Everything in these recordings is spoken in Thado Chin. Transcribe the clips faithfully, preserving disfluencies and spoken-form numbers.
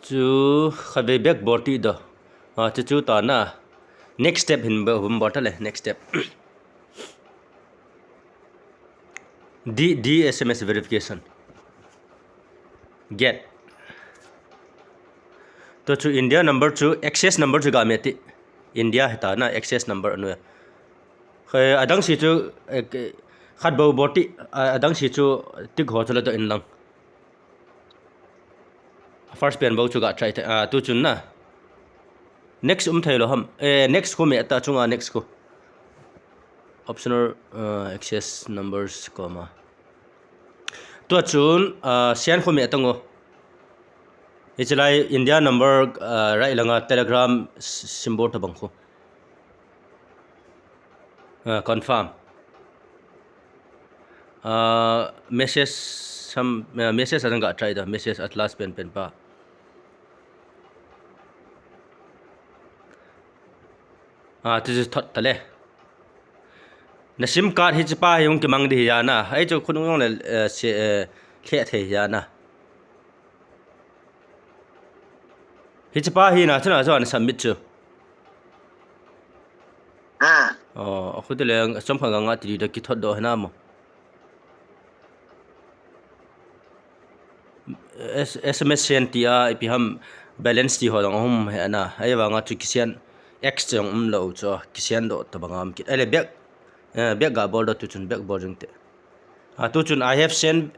Chu khatvei back bol ti do. A, chu chu ta na. Next step hin ba, hum bol ta le, next step. D, D S M S verification. Get. Tua chu India number chu, access number chu ga me ti. India hita na, access number anu. Khe, adang si chu, eh, ke, khat bou bol ti, a, adang si chu tick ho chu la to in lang. First pen bou chu ga try te, a, tu chun na. Next um thei lo ham. Eh, next khu me ta chunga next khu. Optional, uh, access numbers, comma. Tua chun, uh, send khu me ta ngo. Hichi lai India number, uh, right langa Telegram s-, symbol ta bang khu. Uh, confirm. Uh, message, some, uh, message adang ga try da, message at last pen pen pa. Ah, this is thot tale. Na SIM card hichi pa hi hung kimang di hi ya na. Ai chu khun ung le, eh, se, eh, khe thei hi ya na. Hichi pa hi na chu na chu an submit chu. Ah. Oh, khu te le chom kha nga ti da kithot do hi na mo. S-, S M S send ti a, ipi ham balance ti ho dang hum he na. Ai vanga chu kisend X chang um lo chu, kisend do ta bang am kit. Ai le back, eh, back ga bol do tu chun back bol jing te. A tu chun I have sent,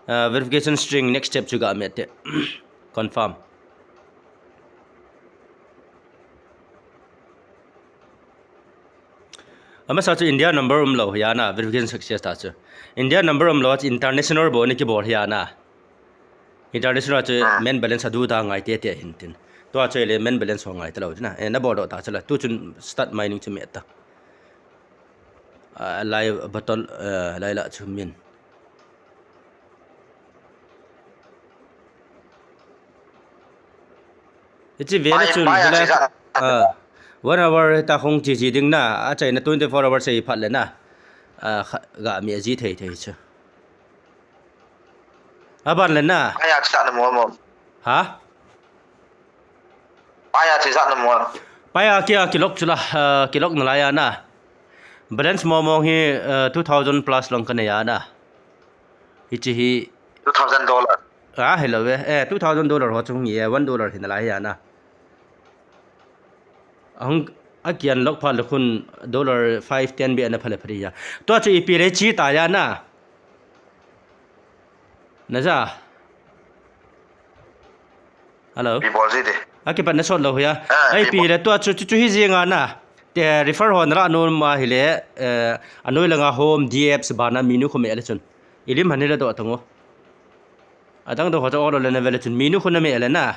uh, verification string, next step chu ga me te. Confirm. Amasa chu India number um lo hi ya na, verification success ta chu. India number um lo chu international bou ni kibol hi ya na. International chu, ah, main balance adu ta ngai te te hin tin. Tua chu le main balance ho ngai ta lo na. Eh, na bol do ta chu la. Tu chun start mining chu me ta. Ah, live button, eh, lai la chu min. Hichi ve le chun, pai a hila, chi sa. Ah, one hour ta khong chi chi ding na, a chaina twenty-four hours sei phat le na. Ah, kha-, ga mi a ji thei thei chu. A ban le na. Pai a chi sa na mo mo. Ha? Pai a chi sa na mo. Pai a kia kilok chu la, ah, kilok na lai a na. Balance mo mo hi, ah, two thousand plus long ka nei a na. Hichi hi. Two thousand dollar. Ah, hello ve. Eh, two thousand dollar ho chung ye, one dollar hin lai ya na. Ahung, a kian lok pha le khun dollar five, ten be ana pha le pha ri ya. Tua chu ipi le chi ta ya na. Na ja. Hello. Pi bol ji de. A kipat na sot lo ya. Ah, ai pi pi bol. Le tua chu, chu, chu hi ji nga na. Te refer ho na la no ma hi le, eh, anoi langa home, D apps ba na menu khu me le chun. Ilim han ni le do tango. Adang do ho cha olo le na ve le chun menu khu na me le na.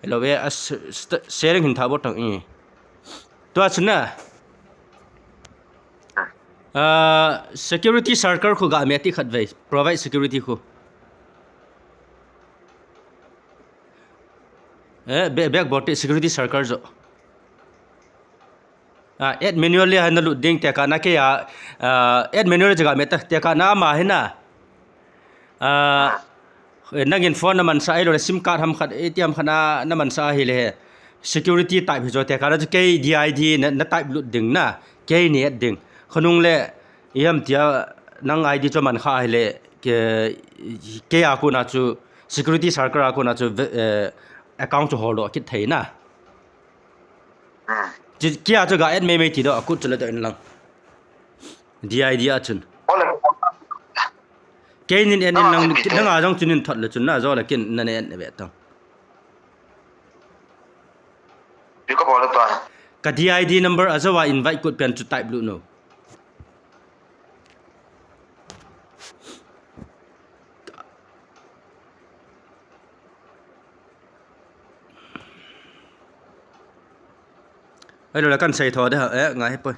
Hello, eh, a s-, st-, sharing hin tha bo tang i. Tua chun na. Ah, security circle khu ga me ti khat vei. Provide security khu. Eh, be-, back bot security circle jo. Ah, add manually hai na lut ding te ka na ke ya, ah, add manually jaga me ta, te ka na ma hi na. Ah, nangin phone na mansa ai lo le SIM card ham khat, A T M khat na, na mansa hi le he. Security type hi jo te ka na chu kei D I D na, na type lut ding na, kei ni add ding. Khonung le, i ham tia nang I D chu man kha hi le, ke, kei a ku na chu, security circle a ku na chu, ve-, eh, account chu hol do kit thei na. Hmm. Chi, kia chu ga add mai mai ti do, a kut chu le do in lang. D I D a chun. Ole. Kei nin add in lang, nang a jong chun in thot le chun na, jo le kin na ne add ve tang. Pi ko bol to. Ka D I D number a jo a invite kut pen chu type lu no. Ai lo la kan sei tho de, eh, ngai poi.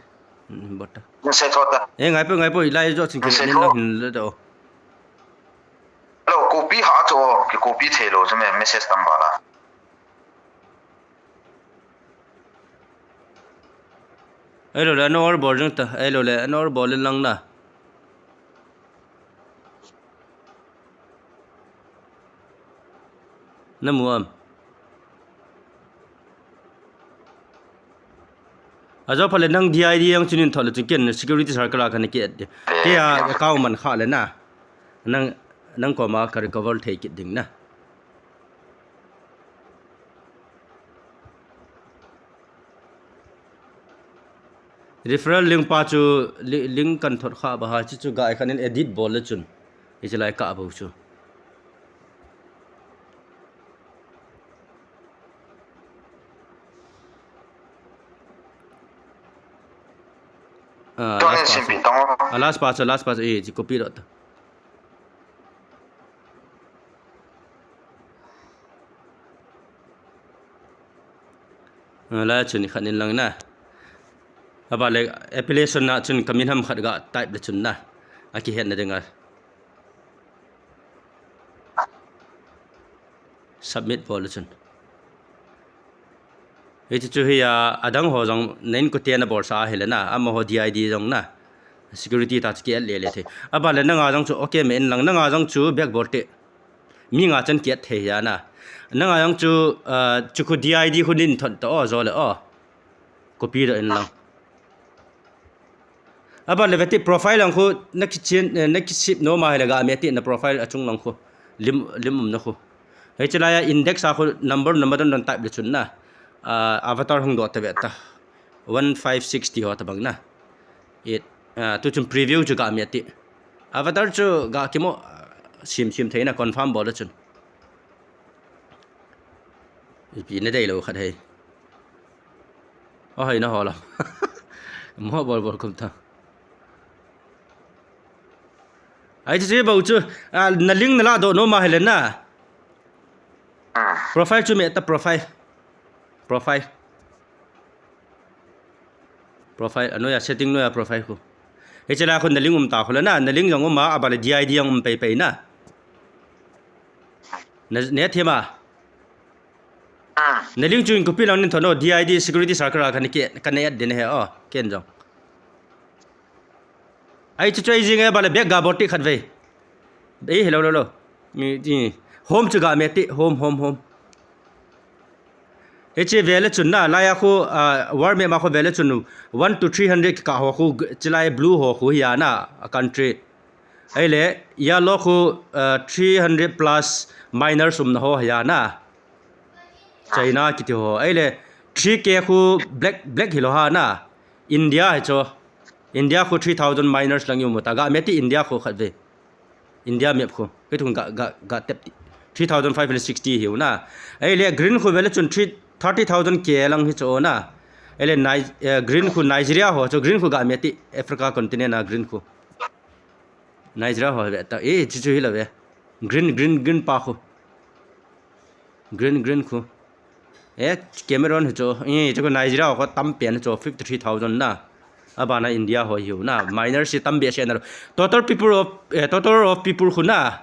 Hmm, bot ta. Kan sei tho ta. Eh, ngai poi, ngai poi, lai jo ching kan sei nin tho. Lang hin le do. Hello, copy ha cho, ki copy thei lo, chu me message tam ba la. Ai lo le, an or bol jing ta, ai lo le, an or bol in lang na. Namu am? Ajo phale nang D I D jong chu nin thot le chun ken security circle a kana ki add de. Kei a account man kha le na. Nang, nang koma ka recover thei kit ding na. Referral link pa chu li-, link kan thot kha ba ha chu chu ga khan in edit bol le chun. Hiche lai ka bou chu. Ah, last pa chu. Ah, last pa chu, last pa chu, eh, chi copy lo ta. Ah, la chun khat in lang na. Aba le application na chun kamin ham khat ga type le chun na. Akihet na dinga. Submit bol le chun. Hiche chu hi a, adang ho jong na inkote na bolsa ahile na, amaho D I D jong na. Security ta chu ki add le le thei. Aba le nanga jong chu okay me in lang, nanga jong chu back bol te. Mi nga chan ki add thei hi a na. Nanga jong chu, ah, chu khu D I D khu nin thot ta o jo le o. Copy doh in lang. Aba le veti profile lang khu na kichen, eh, na kisip nom ahile ga me ti na profile achung lang khu. Lim, lim um na khu. Hiche lai a index a khu number number don don type le chun na. Ah, avatar hung doh ta ve ta. One five six ti ho ta bang na. It, ah, tu chun preview chu ga me ti. Avatar chu ga kimo, ah, sim sim thei na confirm bol le chun. Ipi na dei lo khat hei. O hei na ho lo. Mo bol bol kum ta. Ai chu bou chu, ah, na link na la doh nom ahile na. Ah. Profile chu me ta profile. Profile. Profile, anoiya setting noiya profile khu. Hiche lai khu na link um ta khu le na, na link jong um a, aba le D I D jong um pei pei na. Na, ne thema. Ah. Na link chu in copy lang nin thot no, D I D security circle a kana ki, kana add din he, o, ken jong. Ai chu chu ai jing e, aba le back ga bol ti khat vei. Ei, hello, hello, hello. Ni, ni. Home chu ga me ti, home, home, home. Hiche ve le chun na, lai a khu, ah, world map a khu ve le chun one to three hundred kikah ho khu, g-, chilai blue ho khu hi a na, a country. Ahile, yellow khu, ah, three hundred plus miners umna ho hi a na. China kiti ho. Ahile, three K khu black, black hi lo ha na. India hi chu. India khu three thousand miners lang i um u ta. Ga me ti India khu khat ve. India map khu. Kei thung ga, ga, ga tep ti. Three thousand five hundred sixty hi u na. Ahile green khu ve le chun three, thirty thousand K lang hi chu na. Ahile Ni-, eh, green khu Nigeria ho chu. Green khu ga me ti Africa continent a green khu. Nigeria ho ve ta. Eh, chu chu hi lo ve. Green, green, green pa khu. Green, green khu. Eh, Cameroon hi chu. Eh, chu khu Nigeria ho tam pen chu fifty three thousand na. Abana India ho hi u na. Miners hi tam behseh na lo. Total people of, eh, total of people khu na.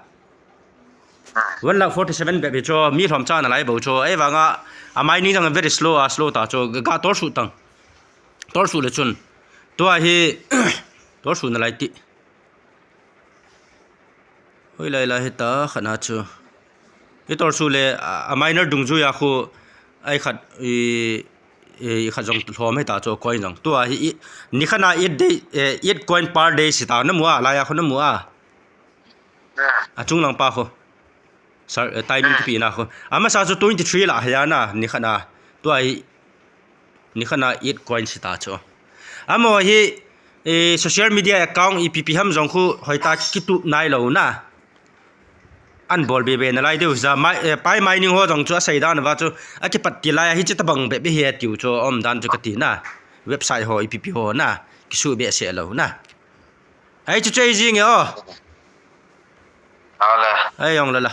One lakh forty seven bep hi chu. Mi lhom cha na lai bou chu. Ahivanga, a mining jong very slow, a slow ta chu. Ga tol su tang. Tol su le chun. Tua hi, tol su na lai ti. Hoilai lai hita khat na chu. I tol su le, a, a miner dungjuia khu, ai khat, i, i khat jong lhom hita chu coin jong. Tua hi, i, ni khat na eight day, eh, eight coin per day si ta na mu a, laia khu na mu a. A chung lang pa khu. Sir, eh, timing kipe na khu. Amasa chu twenty three la hi a na, ni khat na. Tua hi, ni khat na eight coin si ta chu. Amaho hi, eh, social media account ipi pi ham jong khu hoita kitup nai lo na. An bol be be na lai diu ja, mai, eh, Pi Mining ho jong chu asei dan uva chu akipat ti lai a hiche tabang be be hi tiu chu um dan chu kati na. Website ho ipi pi ho na. Kisu behseh lo na. Ai chu chei jing e o. Ala. Ai jong la la.